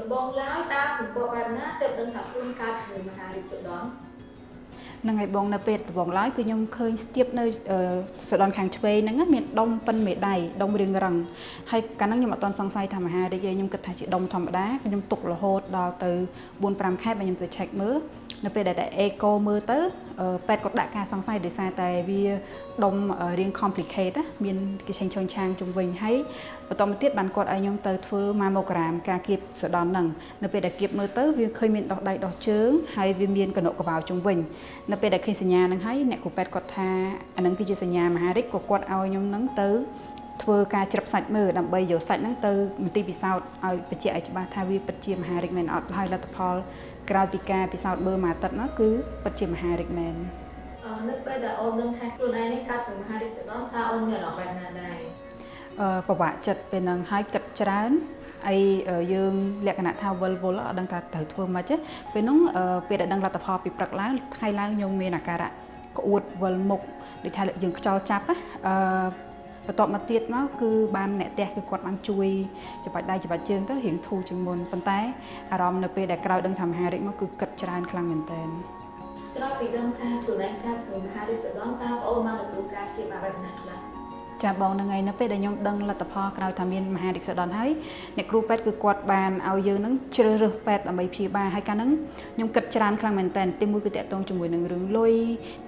ដំបូងឡើយតើសម្គាល់បែបណាទើបដឹងថាខ្លួនកើតជំងឺមហារីកសុដន់ ហ្នឹងហើយបងនៅពេលដំបូងឡើយគឺខ្ញុំឃើញស្ទាបនៅសុដន់ខាងឆ្វេងហ្នឹងមានដុំប៉ិនមេដៃដុំរាងរឹងហើយកាលហ្នឹងខ្ញុំអត់ទាន់សង្ស័យថាមហារីកទេខ្ញុំគិតថាជាដុំធម្មតាខ្ញុំទុករហូតដល់ទៅ4 5ខែបើខ្ញុំទៅ check មើលនៅពេលដែលអេកូមើលទៅពេទ្យគាត់ដាក់ការសង្ស័យដោយសារតែវាដុំរាង complicate ណាមានគេឆេងឆុងឆាងជុំវិញហើយបន្តមកទៀតបានគាត់ឲ្យខ្ញុំទៅធ្វើ mammogram ការគៀបសដន់ហ្នឹងនៅពេលដែលគៀបមើលទៅវាឃើញមានដោះដៃដោះជើងហើយវាមានកណុកកបោជុំវិញនៅពេលដែលឃើញសញ្ញាហ្នឹងហើយអ្នកគ្រូពេទ្យគាត់ថាអាហ្នឹងគឺជាសញ្ញាមហារីកក៏គាត់ឲ្យខ្ញុំហ្នឹងទៅធ្វើការច្រឹបសាច់មើលដើម្បីយកសាច់ហ្នឹងទៅមន្ទីរពិសោធន៍ឲ្យបញ្ជាក់ឲ្យច្បាស់ថាវាពិតជាមហារីកមែនអត់ហើយលទ្ធផលក្រោយពីការពិសោធន៍មើលមួយអាទិត្យនោះគឺពិតជាមហារីកមែន នៅពេលដែលអូនដឹងថាខ្លួនឯងនេះកើតជំងឺមហារីកសុដន់តើអូនមានអារម្មណ៍បែបណាដែរ ពិបាកចិត្តពេលហ្នឹងហើយគិតច្រើនអីយើងលក្ខណៈថាវិលវល់អត់ដឹងថាត្រូវធ្វើម៉េចទេពេលហ្នឹងពេលដែលដឹងលទ្ធផលពីព្រឹកឡើងថ្ងៃឡើងខ្ញុំមានអាការៈក្អួតវិលមុខដូចថាយើងខ្យល់ចាប់ណាអឺបន្ទាប់មកទៀតមកគឺបានអ្នកផ្ទះគឺគាត់បានជួយច្បាច់ដៃច្បាច់ជើងទៅរៀងធូរជាងមុនប៉ុន្តែអារម្មណ៍នៅពេលដែលក្រោយដឹងថាមហារីកមកគឺគិតច្រើនខ្លាំងមែនទែន ក្រោយពីដឹងថាខ្លួនឯងកើតជំងឺមហារីកសុដន់តើអូនបានទទួលការព្យាបាលបែបណាខ្លះ ចាបងហ្នឹងហើយនៅពេលដែលខ្ញុំដឹងលទ្ធផលក្រោយថាមានមហារីកសុដន់ហើយអ្នកគ្រូពេទ្យគឺគាត់បានឲ្យយើងហ្នឹងជ្រើសរើសពេទ្យដើម្បីព្យាបាលហើយកាលហ្នឹងខ្ញុំគិតច្រើនខ្លាំងមែនតើទីមួយគឺតាក់ទងជាមួយនឹងរឿងលុយ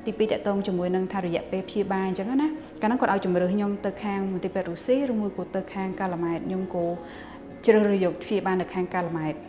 ទីពីរតាក់ទងជាមួយនឹងថារយៈពេលព្យាបាលអញ្ចឹងណាកាលហ្នឹងគាត់ឲ្យជម្រើសខ្ញុំទៅខាងមន្ទីរពេទ្យរុស្ស៊ីឬមួយក៏ទៅខាងកាឡាម៉ែតខ្ញុំក៏ជ្រើសរើសយកព្យាបាលនៅខាងកាឡាម៉ែត។